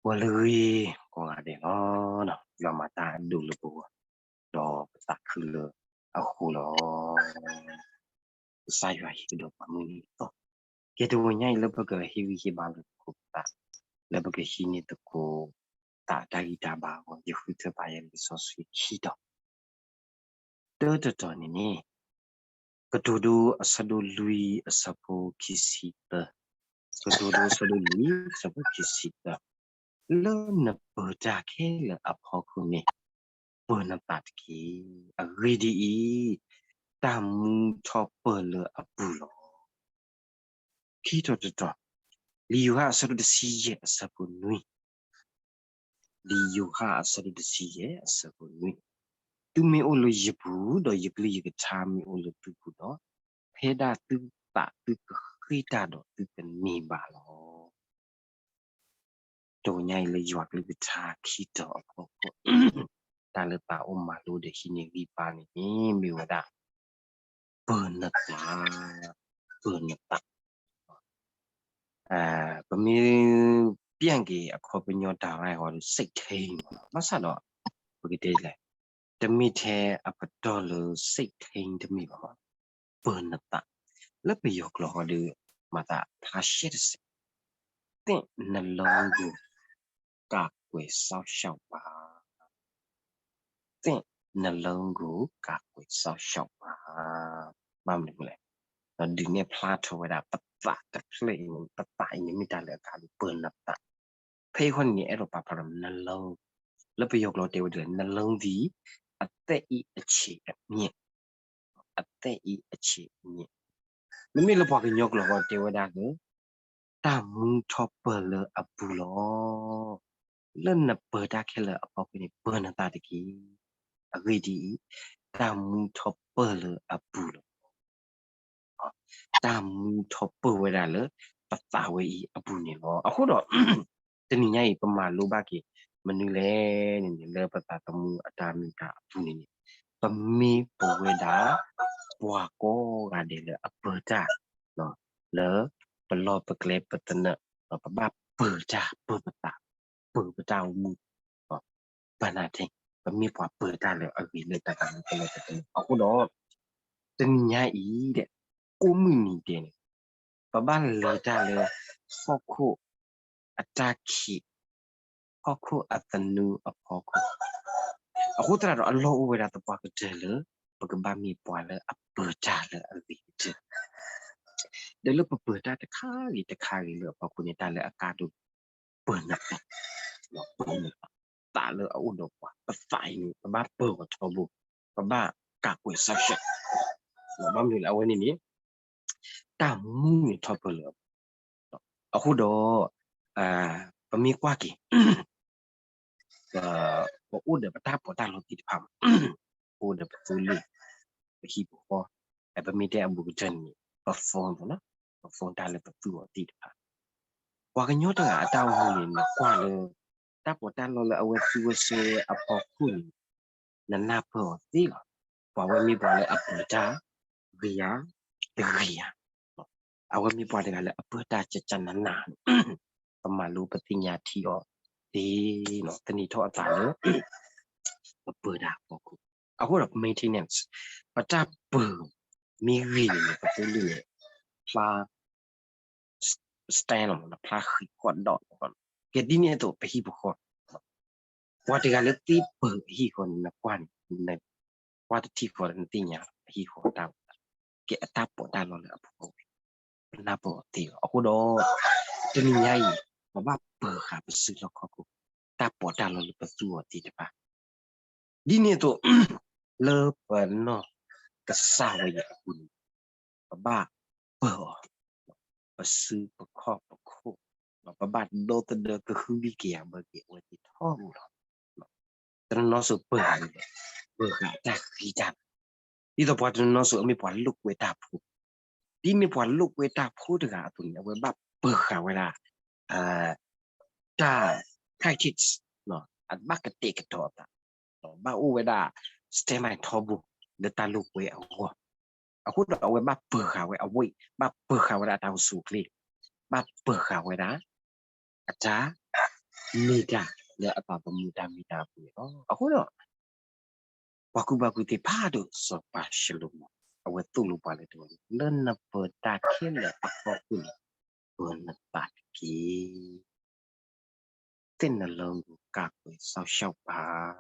ဂီၤလၢအဂ့ၤကိးဂၤဒဲးလီၤ. ယွၤမၤတၢ်အဒိၣ်လၢပဂီၢ်, ဒီးပသးခုလၢအဃိလီၤ. ကစၢ်ယွၤဟ့ၣ်ဒီးပှၤမုၢ်နံၤအသီ, ကဲတဂီၤညါအံၤလၢပကဟ့ၣ်ဂံၢ်ဟ့ၣ်ဘါလိာ်သကိးပသး, လၢပကဟံးန့ၢ်သကိး သးတၢ်ဂံၢ်တၢ်ဘါအဂီၢ်, ယဃုထၢဘၣ်ယဲလံာ်စီဆှံခံတီၤ တၢတတီၤန့ၣ်န့ၣ်, ကတိၤဒိအဆၢဒိၣ်လွံၢ်အဆၢဖိခံဆံသၢ, ကတိၤဒိအဆၢဒိၣ်လွံၢ်အဆၢဖိခံဆံသၢ, လၢနပၢၤတၢ်ခဲလၢာ်အဖီခိၣ်န့ၣ်, ပၢၤနသးတက့ၢ်. အဂ့ၢ်ဒ်အံၤ, တၢ်မူထီၣ်ပၢၢ်လၢအပူၤလီၤ. ခံတီၤတတီၤ, လံာ်ယိၤဟၣ်အဆၢဒိၣ်တဆံယဲၢ်အဆၢဖိနွံ, လံာ်ယိၤဟၣ်အဆၢဒိၣ်တဆံယဲၢ်အဆၢဖိနွံ, သုမ့ၢ်အိၣ်လၢယပူၤ, ဒီးယကလုၢ်ယကထါမ့ၢ်အိၣ်လၢသုပူၤဒီး, ဖဲဒၣ်သုသးသုကဃ့ၢ်တၢ်ဒီးသုကန့ၢ်ဘၣ်လီၤ. တဂီၤညါအံၤလၢယွၤကလုၢ်ကထါခံတီၤအဖီခိၣ်, တၢ်လၢပအိၣ်မၤလိဒီးဟံးန့ၢ်ဂံၢ်ဘါန့ၣ်န့ၣ် မ့ၢ်ဝဲဒၣ် ပၢၤနသး, ပၢၤနသး. ပမ့ၢ်ပျၢ်က့ၤအခီပညီတၢ်ရၢၢ်ဟီဒီး စိတ်ထိန်း မ့ၢ်လီၤ. ဘၣ်ဆၣ်ဒီး ပကတဲလဲၣ်, တမ့ၢ်ထဲအပတီၢ်လၢ စိတ်ထိန်း တမ့ၢ်ဘၣ်, ပၢၤနသး, လၢပယီၤကျိာ်ဟီဒီး မၤသးဖျါရှဲတစဲး, သင့်နှလုံးကို ကာကွယ်စောင့်ရှောက်ပါ, သင့်နှလုံးကို ကာကွယ်စောင့်ရှောက်ပါ. ဘၣ်မနုၤလဲၣ်, ဒုးနဲၣ်ဖျါထီၣ်ဝဲဒၣ်ပသးတဖျၢၣ်အံၤန့ၣ်, ပသးအံၤန့ၣ်မ့ၢ်တၢ်လၢအကါဒိၣ် ပၢၤနသး. ဖဲအံၤဃီန့ၣ်န့ၣ် အဲၣ်ဒိးပာ်ဖျါထီၣ် နှလုံး, လၢပယီၤကျိာ်တဲဝဲဒၣ် နှလုံးသည် အသက်၏အဆံးအမြစ်, အသက်၏အဆံးအမြစ်. မ့မ့ၢ်လၢပှၤကညီကျိာ်ဃီတဲဝဲဒၣ်လၢ တၢ်မူထီၣ်ပၢၢ်လၢအပူၤလီၤ. လၢနပၢၤတၢ်ခဲလၢာ်အဖီခိၣ်န့ၣ် ပၢၤနသးတက့ၢ်. အဂ့ၢ်ဒ်အံၤ, တၢ်မူထီၣ်ပၢၢ်လၢအပူၤလီၤ. တၢ်မူထီၣ်ပၢၢ်ဝဲဒၣ်လၢပသးဝဲအံၤအပူၤန့ၣ်လီၤ. အဃိဒီး တနံၤညါအံၤ ပမၤလိဘၣ်က့ၤ မနုၤလဲၣ်န့ၣ်န့ၣ် လၢပသးသမူအတၢ်မ့ၢ်တၢ်အပူၤန့ၣ်န့ၣ်, ပမ့ၢ်ပဝဲဒၣ် ပှၤကိးဂၤဒဲးလၢအပၢၤတၢ် လၢပလီၢ်ပကျဲပသနၢၣ်, ပဘၣ်ပၢၤတၢ် ပၢၤပသး, ပၢၤပတၢ်အိၣ်မူ, ဘၣ်နၤထဲ ပမ့ၢ်ပှၤပၢၤတၢ်လၢအဂ့ၤလၢတၢ်ကမူကလၢပသနၢၣ်. အဃိဒီး တနံၤညါအံၤဒီး ကိးမုၢ်နံၤဒဲးန့ၣ် ပဘၣ်လဲၤတၢ်လၢ ဟီၣ်ခိၣ်အတၢ်ခံး, ဟီၣ်ခိၣ်အသနူအဖီခိၣ်, အဃိသတးဒီး အလီၢ်အိၣ်ဝဲဒၣ်သပှၢ်ကတၢၢ်လၢ ပကဘၣ်မ့ၢ်ပှၤလၢအပၢၤတၢ်လၢအဂ့ၤကတၢၢ်, ဒီးလၢပပၢၤတၢ်တခါဂ့ၤတခါဂ့ၤလၢအဖီခိၣ်န့ၣ် တၢ်လၢအကါဒိၣ် ပၢၤနသး, ပၢၤနသး, သးလၢအအိၣ်ဒီးပှၤ, ပသးအံၤန့ၣ် ပဘၣ်ပၢၤအီၤထီဘိ, ပဘၣ် ကာကွယ်စောင့်ရှောက်, ဘၣ်မနုၤလဲၣ် အဝဲန့ၣ်န့ၣ် တၢ်မူန့ၣ်ထီၣ်ပၢၢ်လၢအပူၤ, အဃိဒီး ပမ့ၢ်ကွၢ်က့ၤ ပအိၣ်ဒီးပတၢ်ပီးတၢ်လီသ့ၣ်တဖၣ်မး, ပအိၣ်ဒီးပသိလ့ၣ်, ပဟံၣ်ပဃီ, ပမ့ၢ်တဲအဘူးကတၢၢ်န့ၣ် ပ phone ပ phone တၢ်လၢပသူအီၤသ့ၣ်တဖၣ်, ပှၤကညီတဂၤအတၢ်အိၣ်မူန့ၣ် နကွၢ်လၢ တၢ်ပီးတၢ်လီလၢအဝဲသူဝဲဆၢအဖီခိၣ်န့ၣ် နနၢ်ပၢၢ်အီၤသ့လီၤ. ပှၤဝဲမ့ၢ်ပှၤလၢအပၢၤတၢ်ဂ့ၤဧါ, တဂ့ၤဧါ, အဝဲမ့ၢ်ပှၤတဂၤလၢအပၢၤတၢ်ကကနနၤန့ၣ် ပမၤလိပသ့ၣ်ညါထံအီၤသ့လီၤ. သန့ၤထီၣ်အသးလၢ ပပၢၤတၢ်အဖီခိၣ်, အဃိဒီး maintenance ပတၢ်ပၢၤမ့ၢ်ဂ့ၤန့ၣ် ပသိလ့ၣ်န့ၣ် ဖျါ stand လီၤ, ဖျါဃံးဃီၣ်ဒီး, ကဲဒ်န့ၣ်အသိးပဟံၣ်ပဃီ, ပှၤတဂၤလၢသ့ပၢၤအဟံၣ်ဃီန့ၣ် နကွၢ်န့ၣ် ကွၢ်တထံၣ်ဃီဒီးနသ့ၣ်ညါလီၤ အဟံၣ်ဃီတၢ်ဝဲ, ကဲအတၢ်ပီးတၢ်လီလၢအဖီခိၣ် ပနၢ်ပၢၢ်အီၤသ့လီၤ. အဃိဒီး တနံၤညါအံၤ ပဘၣ်ပၢၤဃာ်ပစုလီၢ်ခီၣ်ခိၣ် တၢ်ပီးတၢ်လီလၢပသူအီၤသ့ၣ်တဖၣ် ဒ်န့ၣ်အသိး လၢပနီၢ်ကစၢ်ဝဲအံၤအပူၤန့ၣ် ပဘၣ်ပၢၤအီၤ ပစုပခီၣ်ပခိၣ်, ပဘၣ်ဒီသဒၢကဟုဘံၣ်ကယာ်ဘၢက့ၤအဝဲသ့ၣ်ထီဘိလီၤ. တနီၤနီၤစိၤပၢၤဃာ်န့ၣ် ပၢၤဃာ်အတၢ်ဃံတၢ်လၤ, ဒ်သိးပှၤတနီၤနီၤစိၤအမ့ၢ်ပှၤလိာ်ကွဲတၢ်ဖိ, ဒ်မ့ၢ်ပှၤလိာ်ကွဲတၢ်ဖိတဂၤအသိးန့ၣ် အဝဲဘၣ်ပၢၤဃာ်ဝဲဒၣ် တၢ် practice အဘၣ်ကတဲာ်ကတီၤအသး, ဘၣ်အိၣ်ဝဲဒၣ် standby ထီဘိ လၢတၢ်လိာ်ကွဲအဂီၢ်, အဃိဒီးအဝဲဘၣ်ပၢၤဃာ်ဝဲအဝဲ ဘၣ်ပၢၤဃာ်ဝဲဒၣ်အတၢ်အိၣ်ဆူၣ်အိၣ်ချ့, ဘၣ်ပၢၤဃာ်ဝဲဒၣ် အတၢ် မ့ၢ်တၢ်လၢအသးသမူတၢ်မ့ၢ်တၢ်အပူၤန့ၣ်လီၤ. အဃိဒီး ပှၤကူၣ်ဘၣ်ကူၣ်သ့ဖးဒိၣ်စီၤပၤၡလိၤမိၤ အဝဲသိၣ်လိပှၤလၢတဝီန့ၣ် လၢနပၢၤတၢ်ခဲလၢာ်အဖီခိၣ်န့ၣ် ပၢၤနသးတက့ၢ်. သ့ၣ်နလၢဂုၤကၢ်ကွဲးစီဆှီပာ်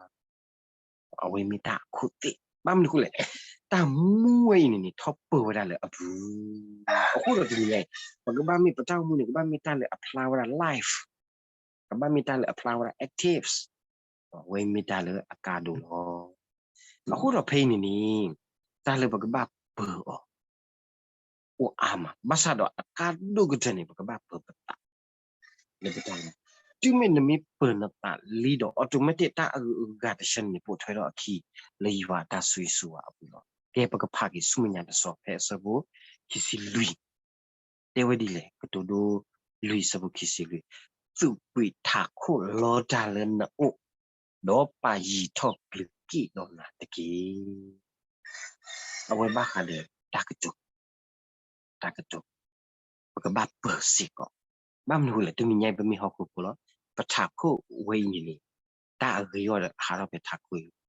အဝဲမ့ၢ်တၢ်အခိၣ်သ့ၣ် ဘၣ်မနုၤအဃိလဲၣ်, တၢ်မူဝဲအံၤန့ၣ်န့ၣ် ထီၣ်ပၢၤဝဲဒၣ်လၢအပူၤ, အဃိဒီးတနံၤညါအံၤ ပကဘၣ်မ့ၢ်ပတၢ်အိၣ်မူန့ၣ် ကဘၣ်မ့ၢ်တၢ်လၢအဖျါဝဲဒၣ် life, ကဘၣ်မ့ၢ်တၢ်လၢအဖျါဝဲဒၣ် actives, အဝဲမ့ၢ်တၢ်လၢအကါဒိၣ်လီၤ. အဃိဒီးဖဲအံၤန့ၣ်န့ၣ် တၢ်လၢပကဘၣ်ပၢၤအီၤ အိၣ်အါမး, ဘၣ်ဆၣ်ဒီးအကါဒိၣ်ကတၢၢ်န့ၣ် ပကဘၣ်ပၢၤပသး လၢပတၢ်လီၤ. တုၤမ့ၢ်နမ့ၢ်ပၢၤနသးလံဒီး automatic တၢ်အဂုၤအဂၤတဆၢန့ၣ် ပိာ်ထွဲထီၣ်အခံ လၢယွၤအတၢ်ဆိၣ်ဂ့ၤဆိၣ်ဝါအပူၤလီၤ. ကဲ ပကဖးက့ၤဆူမဲာ်ညါတစီၤ ဖဲအဆၢဖိခံဆံလွံၢ်, တဲဝဲဒ်လဲၣ်, ကတိၤဒိ လွံၢ် အဆၢဖိခံဆံလွံၢ်, သူၣ်ကွံာ်ထးခိၣ်လီတၢ်လၢနအိၣ်, ဒီးပာ်ယံၤထီၣ်ပျုၤက့ၣ်ဒီးနၤတက့ၢ်. အဝဲဘၣ်ဃးဒီးတၢ်ကတိၤ တၢ်ကတိၤ, ပကဘၣ်ပၢၤစ့ၢ်ကီး, ဘၣ်မနုၤအဃိလဲၣ်, တနံၤညါအံၤပမ့ၢ်ဟီၣ်ခိၣ်ဖိလီၤ, ပထးခိၣ်ဝဲအံၤန့ၣ်န့ၣ် တၢ်အဂ့ၤအီၤဒီးဟးထီၣ်ဖဲထးခိၣ်အံၤ,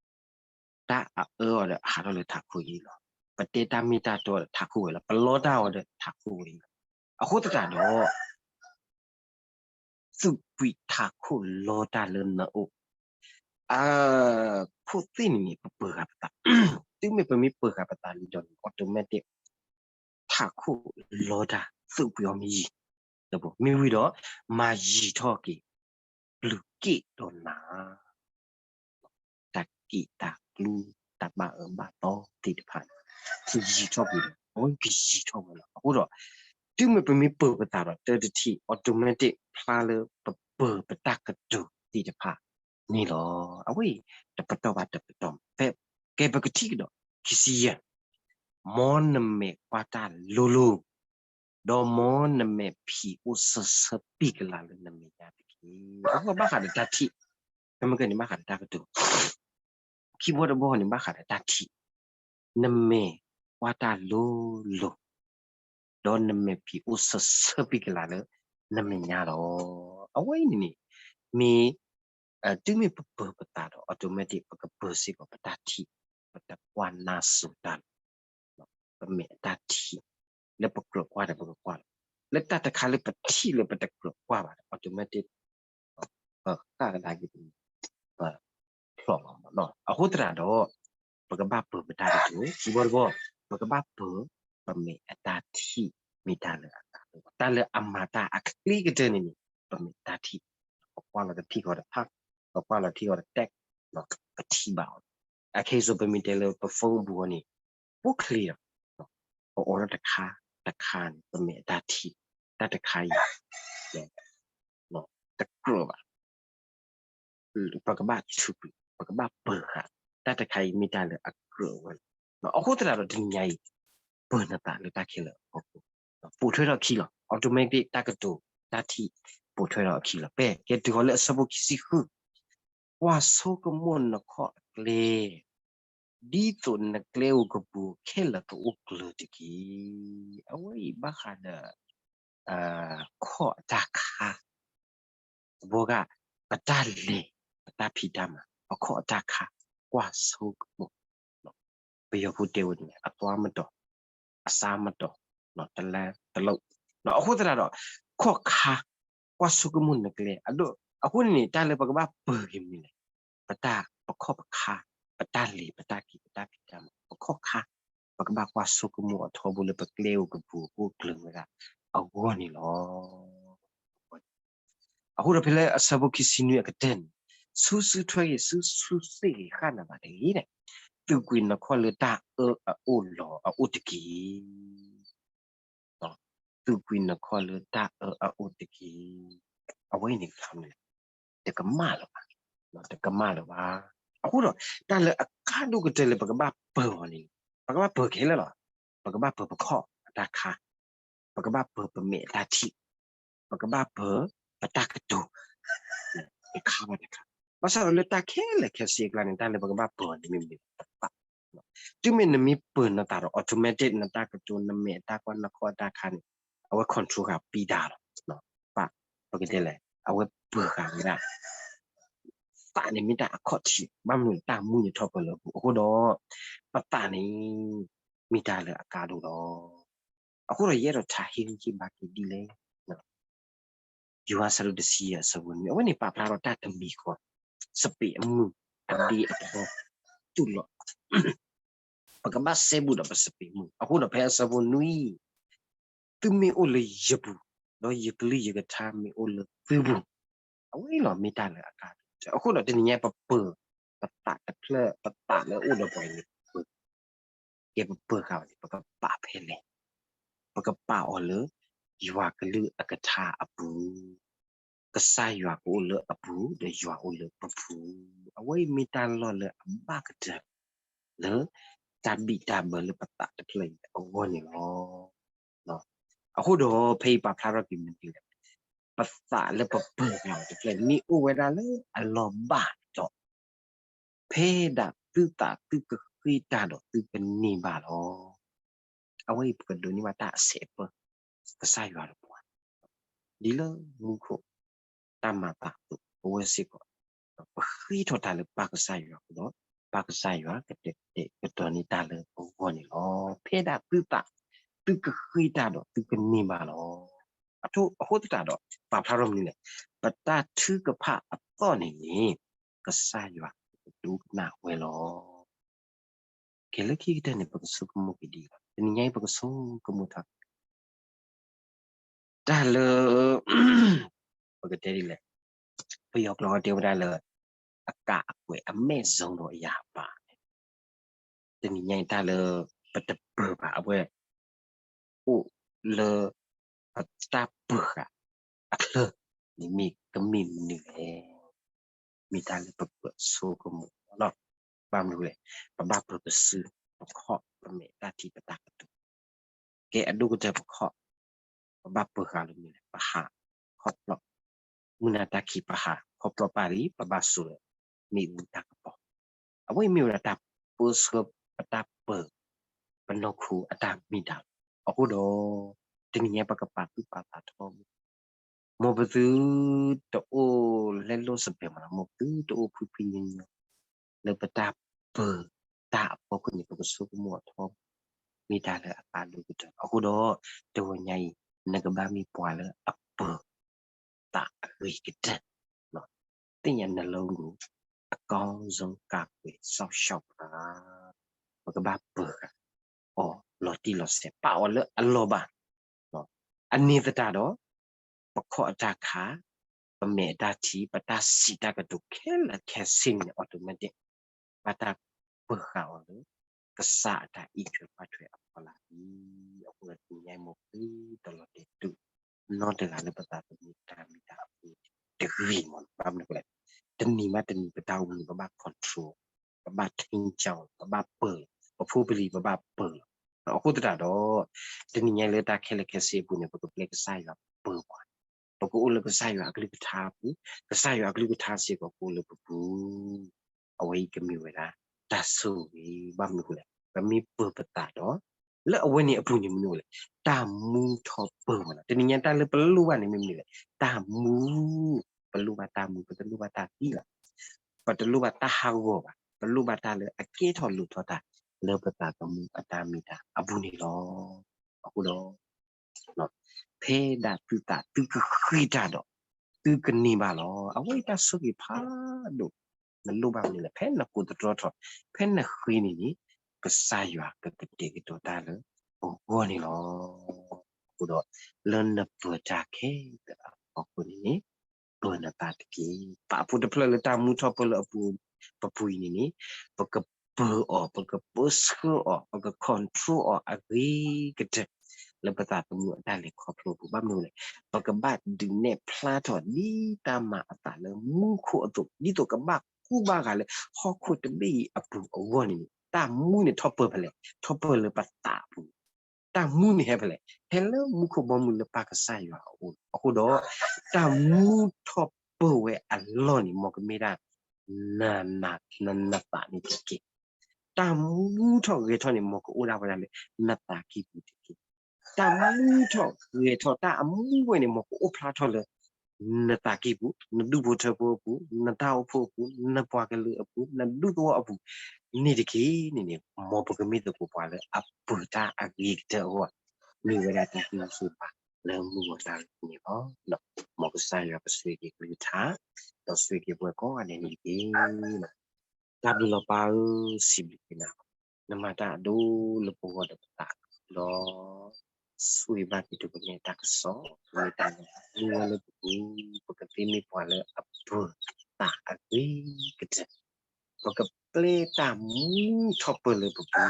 တၢ်အအၢအီၤဒီးဟးထီၣ်လၢထးခိၣ်အံၤလီၤ, ပတဲတၢ်မ့ၢ်တၢ်တီဒီးထးခိၣ်ဝဲလီၤ, ပလီတၢ်အီၤဒီးထးခိၣ်ဝဲအံၤလီၤ. အဃိသတးဒီး သူၣ်ကွံာ်ထးခိၣ်လီတၢ်လၢနအိၣ်, အခိၣ်သ့ၣ်န့ၣ်န့ၣ် ပပၢၤဃာ်ပသး, တုၤမ့ၢ်ပမ့ၢ်ပၢၤဃာ်ပသးလံဒီးန့ၣ် automatic ထးခိၣ်လီတၢ် သူၣ်ကွံာ်အီၤမ့ၢ်ယံၤ, မ့ၢ်ဝံၤဒီး မၤယံၤထီၣ်က့ၤ ပျုၤက့ၣ်ဒီးနၤ တၢ်က့ၣ်တၢ်ကျူ တၢ်ဘၣ်အၢဘၣ်သီသ့ၣ်တဖၣ်န့ၣ် ယံၤထီၣ်ကွံာ်ဒီး အဝဲကယံၤထီၣ်ဝဲလီၤ. အဃိဒီး တုၤမ့ၢ်ပမ့ၢ်ပၢၤပသးဒီး တၢ်တထံၣ် automatic ဖျါလၢပပၢၤပတၢ်ကတိၤသ့ၣ်တဖၣ်န့ၣ်လီၤ. အဝဲအံၤ တပတီၢ်ဘၣ်တပတီၢ်, ဖဲ ကဲပကထံၣ်ကဒီး ခံဆံယဲၢ်, မ်နမဲာ်ကွၢ်တၢ်လိၤလိၤ ဒီးမ်နမဲာ်ဖံးအိၣ်ဆၢဆၢပံၢ်ကလၤလၢနမဲာ်ညါတက့ၢ်. အဃိဘၣ်ဃးဒီးတၢ်ထံၣ်, ကမၢကဲန့ၣ်ဘၣ်ဃးဒီးတၢ်ကတိၤ, ခံဘီတဘီန့ၣ်ဘၣ်ဃးဒီးတၢ်ထံၣ်, နမဲာ်ကွၢ်တၢ်လိၤလိၤ ဒီးနမဲာ်ဖံးအိၣ်ဆၢဆၢပံၢ်ကလၤလၢနမဲာ်ညါလီၤ. အဝဲအံၤန့ၣ်န့ၣ် မ့ၢ် တုၤမ့ၢ်ပပၢၤပသးဒီး automatic ပကပၢၤစ့ၢ်ကီးပတၢ်ထံၣ်, ပတကွၢ်နၢ်စိၤတၢ်လီၤ. ပမဲာ်အတၢ်ထံၣ် လၢပကြၢးကွၢ်ဒီးပကကွၢ်လီၤ. လၢတၢ်တခါလၢပထံၣ်လၢပတကြၢးကွၢ်ဘၣ်ဒီး automatic ပဃၣ်ကဒါက့ၤ ပဖျိးလီၤမးနီၤ. အဃိသတးဒီး ပကဘၣ်ပၢၤပတၢ်ကတိၤ, ခံဘီတဘီ, ပကဘၣ်ပၢၤ ပမဲာ်အတၢ်ထံၣ် မ့ၢ်တၢ်လၢအသးလီၤ. တၢ်လၢအမၤတၢ်အချ့ကတၢၢ်န့ၣ်န့ၣ် ပမဲာ်အတၢ်ထံၣ်, ပကွၢ်လီၤတထံၣ်ဃီတဖၣ်, ပကွၢ်လီၤထံၣ်ဃီတ text ပထံၣ်ဘၣ်အီၤ, အခဲအံၤစိ ပမ့ၢ်တဲလၢပ phone ပူၤအီၤန့ၣ် ပိၣ်ချ့ဒီး ပအိးထီၣ်တခါ တခါန့ၣ် ပမဲာ်အတၢ်ထံၣ် တၢ်တခါအံၤ တကြၢးဘၣ် ပကဘၣ်ထူးပှဲၤ ပကဘၣ်ပၢၤဃာ် တၢ်တခါအံၤ မ့ၢ်တၢ်လၢအကြၢးဝဲလီၤ. အဃိသတးဒီးတနံၤညါအံၤ ပၢၤနသးလၢတၢ်ခဲလၢာ်အဖီခိၣ် ပိာ်ထွဲထီၣ်အခံလီၤ. automatic တၢ်ကတိၤတၢ်ထံၣ် ပိာ်ထွဲထီၣ်အခံလီၤ. ဖဲကဲတုၤဃီၤလၢအဆၢဖိခံဆံဃု, ကွၢ်ဆိကမိၣ်နခီၣ်အကျဲ ဒ်သိးနကျဲဧိၤကပူၤခဲလၢာ်ကအိၣ်ကျၢၤတက့ၢ်. အဝဲအံၤဘၣ်ဃးဒီး ခီၣ်အတၢ်ခါ, တဘီဂၤ ပတၢ်လဲၤ ပတၢ်ဖံးတၢ်မၤ ပခီၣ်အတၢ်ခါ ကွၢ်ဆိကမိၣ်, ပယီၤဖိတဲဝဲဒ်လဲၣ် အသွါမတီၤ အစါမတီၤ တလၢတလိၣ်, အဃိသတးဒီး ခီၣ်ခါ ကွၢ်ဆိကမိၣ်နကျဲ အဃိန့ၣ်န့ၣ် တၢ်လၢပကဘၣ်ပၢၤက့ၤမနုၤလဲၣ်, ပတၢ်ပခီၣ်ပခါ ပတၢ်လဲၤ ပတၢ်က့ၤ ပတၢ်ဖံးတၢ်မၤ ပခီၣ်ခါ ပကဘၣ်ကွၢ်ဆိကမိၣ်အထီဘိလၢပကျဲဧိၤကပူၤကအိၣ်ကျၢၤဝဲဒၣ်အဂီၢ်န့ၣ်လီၤ. အဃိဒီးဖဲလၢအဆၢဖိခံဆံနွံအကတၢၢ်န့ၣ်, ဆူစုထွဲက့ၤ ဆူဆူသ့ၣ်က့ၤဃၣ်နၤဘၣ်တဂ့ၤန့ၣ်, သူၣ်ကွံာ်နခီၣ်လၢတၢ်အၢအအိၣ်လီၤအအိၣ်တက့ၢ်. သူၣ်ကွံာ်နခီၣ်လၢတၢ်အၢအအိၣ်တက့ၢ်. အဝဲအံၤန့ၣ် တကမၣ်လၢၤဘၣ်, တကမၣ်လၢၤဘၣ်. အဃိဒီး တၢ်လၢအကါဒိၣ်ကတၢၢ်လၢပကဘၣ်ပၢၤအီၤန့ၣ် ပကဘၣ်ပၢၤခဲလၢာ်လီၤ. ပကဘၣ်ပၢၤပခီၣ်အတၢ်ခါ, ပကဘၣ်ပၢၤပမဲာ်အတၢ်ထံၣ်, ပကဘၣ်ပၢၤပတၢ်ကတိၤ တခါဘၣ်တခါ. ဘၣ်ဆၣ်ဒီးလၢတၢ်ခဲလၢာ်ခဲဆ့အကျါန့ၣ် တၢ်လၢပကဘၣ်ပၢၤအီၤန့ၣ်မ့ၢ်မနုၤလဲၣ်, တုၤမ့ၢ်နမ့ၢ်ပၢၤနသးဒီး automatic နတၢ်ကတိၤ နမဲာ်အတၢ်ကွၢ် နခီၣ်အတၢ်ခါန့ၣ် အဝဲ control ဃာ်ပံတၢ်လီၤ. ပကတဲလဲၣ် အဝဲ ပကဘၣ်ပၢၤဃာ်ဝဲဒၣ် သးန့ၣ်မ့ၢ်တၢ်အခီၣ်ထံး, ဘၣ်မနုၤလဲၣ် တၢ်မူန့ၣ်ထီၣ်ပၢၢ်လၢအပူၤ, အဃိဒီး ပသးန့ၣ် မ့ၢ်တၢ်လၢအကါဒိၣ်လီၤ. အဃိဒီးယအဲၣ်ဒိးထါဟ့ၣ်ဂံၢ်ဟ့ၣ်ဘါက့ၤဒ်လဲၣ်, ယိၤဟၣ်အဆၢဒိၣ်တဆံယဲၢ်အဆၢဖိနွံ အဝဲန့ၣ်ပာ်ဖျါထီၣ်တၢ်တမံၤဃီ, စပံးအမုၢ်အဒ့အဖီ တူၢ်လိာ် ပကဘၣ်စဲဘူးဒီးပစပံးမုၢ်, အဃိဒီးဖဲအဆၢဖိနွံ သုမ့ၢ်အိၣ်လၢယပူၤ, ဒီးယကလုၢ်ယကထါမ့ၢ်အိၣ်လၢသုပူၤ, အဝဲအံၤလီၤမ့ၢ်တၢ်လၢအကါဒိၣ်, အဃိဒီးတနံၤညါပပၢၤ ပသးတဖျၢၣ် ပသးလၢအအိၣ်ဒီးပှၤအံၤန့ၣ် ပပၢၤ, ကဲပပၢၤဃာ်ဝဲန့ၣ် ပကပာ်ဖဲလဲၣ်, ပကပာ်အီၤလၢ ယွၤကလုၢ်အကထါအပူၤ, ကစၢ်ယွၤကအိၣ်လၢအပူၤ ဒီးယွၤအိၣ်လၢပပူၤ, အဝဲအံၤမ့ၢ်တၢ်လီၢ်လၢအဘၣ်ကတၢၢ် လၢတၢ်ဘံၣ်တၢ်ဘၢလၢပသးတဖျၢၣ်အံၤအဂီၢ်န့ၣ်လီၤ. အဃိဒီးဖဲအံၤပာ်ဖျါထီၣ်က့ၤမနုၤလဲၣ်, ပသးလၢပပၢၤဃာ်အီၤတဖျၢၣ်န့ၣ် မ့ၢ်အိၣ်ဝဲဒၣ်လၢအလီၢ်ဘၣ်ဒီး ဖဲဒၣ်သုသးသုကဃ့ၢ်တၢ်ဒီးသုကန့ၢ်ဘၣ်လီၤ. အဝဲအံၤပကဒိးန့ၢ်ဘၣ်တၢ်အဆဲးအပၢၢ် ကစၢ်ယွၤတပှၤ ဒ်လၢမူခိၣ် တၢ်မၤသးအသိး ပဝဲစ့ၢ်ကီး ပဃ့ထီၣ်တၢ်လၢပၢ်ကစၢ်ယွၤအဃိဒီး ပၢ်ကစၢ်ယွၤကတဲာ်ကတီၤန့ၢ်တၢ်လၢပဂီၢ်န့ၣ်လီၤ. ဖဲဒၣ်သုသး သုကဃ့တၢ်ဒီးသုကန့ၢ်ဘၣ်လီၤ. အဃိသတးဒီး ပာ်ဖျါထီၣ်မနုၤလဲၣ်, ပတၢ်ထုကဖၣ်အသီၣ်န့ၣ်န့ၣ် ကစၢ်ယွၤကဒိကနၣ်ဝဲလီၤ. ကဲလၢခံကတၢၢ်န့ၣ် ပကဆိကမိၣ်က့ၤဒ်အံၤလီၤ. တနံၤညါအံၤ ပကဆိကမိၣ်ထီၣ် တၢ်လၢ ပကတဲဒ်လဲၣ်, ပယီၤကျိာ်တဲဝဲဒၣ်လၢ အကါအကွဲးအမဲာ်စုံဒီးအယၤအပၢ်န့ၣ်, တနံၤညါအံၤတၢ်လၢ ပတပၢၤဘၣ်အဝဲ အိၣ်လၢ ပတၢ်ပၢၤဃာ်အချၢန့ၣ် မ့ၢ်ကမ့ၢ်မနုၤလဲၣ်. မ့ၢ်တၢ်လၢပကဆိကမိၣ်လီၤ. ဘၣ်မနုၤလဲၣ်, ပဘၣ်ပၢၤပစု ပခီၣ် ပမဲာ်တၢ်ထံၣ် ပတၢ်ကတိၤ ကဲအဒိၣ်ကတၢၢ်ပခီၣ်, ပဘၣ်ပၢၤဃာ်လၢမနုၤလဲၣ်, ပဟးခီဖျိ မုၢ်နၤတၢ်ခံး ပဟးခီဖျိပၢ်လံ ပဘၣ်ဆိၣ်လၢ မ့ၣ်အူတၢ်ကပီၤ, အဝဲအံၤမ့ၢ်ဝဲဒၣ်တၢ်ပၢဆှၢ ပတၢ်ပၢၤ ပနီၢ်ခိအတၢ်မ့ၢ်တၢ်လီၤ. အဃိဒီး တနံၤညါပကပာ်သူၣ်ပာ်သးထီဘိ မ်ပသုတအိၣ်လဲလိာ်စပံးမးလီၤ, မ်ပသုတအိၣ်ဖှံဖှံညီညီ လၢပတၢ်ပၢၤတၢ်အဖီခိၣ်န့ၣ် ပကဆိကမိၣ်အထီဘိ မ့ၢ်တၢ်လၢအကါဒိၣ်ကတၢၢ်လီၤ. အဃိဒီး တဂီၤညါအံၤ နကဘၣ်မ့ၢ်ပှၤလၢအပၢၤ သးအဂ့ၤကတၢၢ်, သ့ၣ်ညါနလၢဂူၤ အကောင်းဆုံးကာကွယ်စောင့်ရှောက်ပါ ပကဘၣ်ပၢၤဃာ်အီၤလီၤတံၢ်လီၤဆဲး ပာ်အီၤလၢအလီၢ်ဘၣ်, အန့ၣ်သတးဒီး ပခီၣ်အတၢ်ခး, ပမဲာ်အတၢ်ထံၣ်, ပတၢ်စံးတၢ်ကတိၤခဲလၢာ်ခဲဆ့န့ၣ် automatic ဘၣ်တၢ်ပၢၤဃာ်အီၤလၢ ကစၢ်အတၢ်အံးထွဲကွၢ်ထွဲအဖီလာ်လံ. အဃိဒီးတနံၤညါအံၤ မ်ပသုတလီၤတဲာ်တူာ်နီတဂၤလၢပသးသမူတၢ်မ့ၢ်တၢ်အပူၤတဂ့ၤမးလီၤ. ဘၣ်မနုၤလဲၣ်, တနံၤဘၣ်တနံၤ ပတၢ်အိၣ်မူန့ၣ် ပဘၣ် control, ပဘၣ် ထိန်းကျောင်း, ပဘၣ်ပၢၤလီၤ, ပဖိပလံၤ ပဘၣ်ပၢၤလီၤ. အဃိသတးဒီး တနံၤညါလၢတၢ်ခဲလၢာ်ခဲဆ့အပူၤန့ၣ် ပကပျဲကစၢ်ယွၤပၢၤပှၤ, ပကအိၣ်လၢကစၢ်ယွၤအကလုၢ်ကထါအပူၤ, ကစၢ်ယွၤအကလုၢ်ကထါစ့ၢ်ကီးကအိၣ်လၢပပူၤ, အဝဲအံၤကမ့ၢ်ဝဲဒၣ် တၢ်ဆိၣ်ဂ့ၤ. ဘၣ်မနုၤအဃိလဲၣ်, ပမ့ၢ်ပၢၤပသးဒီး လၢအဝဲန့ၣ်အပူၤန့ၣ်မနုၤလဲၣ်, တၢ်မူထီၣ်ပၢၤဝဲလီၤ. တနံၤညါတၢ်လၢပလိၣ်ဘၣ်န့ၣ်မ့ၢ်မနုၤလဲၣ်, တၢ်မူ, ပလိၣ်ဘၣ်တၢ်မူ, ပတလိၣ်ဘၣ်တၢ်သံလီၤ. ပတလိၣ်ဘၣ်တၢ်ဟးဂီၤဘၣ်, ပလိၣ်ဘၣ်တၢ်လၢအကဲထီၣ်လိၣ်ထီၣ်တၢ် လၢပသးသမူအတၢ်မ့ၢ်တၢ်အပူၤန့ၣ်လီၤ. အဃိဒီး ဖဲဒၣ်သုသးသုကဃ့တၢ်ဒီး သုကန့ၢ်ဘၣ်လီၤ. အဝဲအံၤတၢ်ဆိၣ်ဂ့ၤဖးဒိၣ်, နလိၣ်ဘၣ်မနုၤလဲၣ်, ဖဲနကိးသတြီထီၣ်, ဖဲနဃ့န့ၣ်န့ၣ် ကစၢ်ယွၤကကတဲာ်ကတီၤတၢ်လၢပဂီၢ်န့ၣ်လီၤ. အဃိဒီး လၢနပၢၤတၢ်ခဲလၢာ်အဖီခိၣ်န့ၣ်န့ၣ် ပၢၤနသးတက့ၢ်. ပာ်ဖိတဖျၢၣ်လၢတၢ်မူထီၣ်ပၢၤလၢအပူၤ, ပပူၤအံၤန့ၣ်န့ၣ် ပကပၢၤအီၤ, ပကပၢဆှၢအီၤ, ပက control အီၤအဂ့ၤကတၢၢ် လၢပသးသမူအတၢ်လဲၤခီဖျိအပူၤ. ဘၣ်မနုၤလဲၣ်, ပကဘၣ်ဒုးနဲၣ်ဖျါထီၣ်ဒ်တၢ်မၤအသးလၢမူခိၣ်အသိး, ဒ်သိးကဘၣ်ကူဘၣ်ဂာ်လၢဟီၣ်ခိၣ်တဘ့ၣ်အံၤအပူၤအဂီၢ်န့ၣ်န့ၣ် တၢ်မူန့ၣ်ထီၣ်ပၢၤဖဲလဲၣ်, ထီၣ်ပၢၤလၢပသးအပူၤ. တၢ်မူန့ၣ်ဟဲဖဲလဲၣ်, ဟဲလၢမူခိၣ်ဘီမုၢ်လၢပၢ်ကစၢ်ယွၤအအိၣ်လီၤ. အဃိဒီး တၢ်မူထီၣ်ပၢၤဝဲအလီၢ်န့ၣ် မ်ကမ့ၢ်ဒၣ် နနးနသးန့ၣ်တက့ၢ်. တၢ်မူထီၣ်ဂဲၤထီၣ်န့ၣ် မ်ကအိၣ်ဒၣ်ဝဲဒၣ်လၢ နသးကံၢ်ပူၤတက့ၢ်. တၢ်မူထီၣ်ဂဲၤထီၣ် တၢ်အမူဝဲန့ၣ် မ်ကအိၣ်ဖျါထီၣ်လၢ နသးကံၢ်ပူၤ, နဒူၣ်ဖိထၢဖိအပူၤ, နတၢ်အိၣ်ဖှိၣ်အပူၤ, နပှၤကလုာ်အပူၤ, နဒူသဝီအပူၤ, န့ၣ်တက့ၢ်န့ၣ်န့ၣ် မ်ပကမ့ၢ်သကိးပှၤလၢအပၢၤတၢ်အဂ့ၤကတၢၢ်အဂီၢ်, မ့ၢ်ဝဲဒၣ်တၢ်သးစူၤဘၣ်လၢမုၢ်ဂီၤတၢ်ဂ့ၤန့ၣ်လီၤ. မ်ကစၢ်ယွၤကဆိၣ်ဂ့ၤက့ၤကလုၢ်ကထါ, ဒီးဆိၣ်ဂ့ၤက့ၤပှၤကိးဂၤဒဲးန့ၣ်တက့ၢ်. တၢ်ဘျုးလီၤပၢ်ဧၢ, စံးဘျုးက့ၤနၤ, နမၤတၢ်အဒိၣ်လၢပဂီၢ်ဒီးပသးဒီး ဆိၣ်ဂ့ၤဘၣ်က့ၤတၢ်ပနဲၣ်တၢ်ကစီၣ်, မ့ၢ်တၢ်လၢအမ့ၢ်ဝဲလၢပပူၤ, ပကသ့မ့ၢ်ပှၤလၢအပၢၤတၢ်အဂ့ၤကတၢၢ်, ပကပျဲတၢ်မူထီၣ်ပၢၢ်လၢပပူၤ,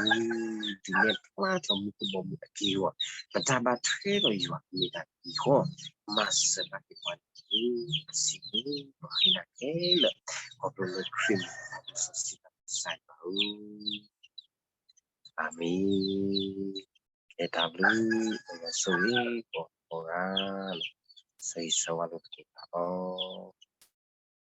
ဒုးနဲၣ်ဖျါထီၣ်မူခိၣ်ဘီမုၢ်အက့ၢ်အဂီၢ်, ပတၢ်ဘၣ်ထွဲဒီးယွၤမ့ၢ်တၢ်အဂ့ၤအဂီၢ်, မၤစၢၤဘၣ်က့ၤပှၤန့ၣ်တက့ၢ်. ပစံးဘျုးပဃ့နၤခဲလၢာ်, ခီဖျိလၢခရံာ်မံၤဒီးစီဆှံဘၣ်ကစၢ်ယွၤဧၢ, အၤမ့ၣ်. ကဲတၢ်ဘျုး, မ်ယွၤဆိၣ်ဂ့ၤကိးဂၤ, ဆၢဂ့ၤဆၢဝါလိာ်သကိးတၢ်လီၤ.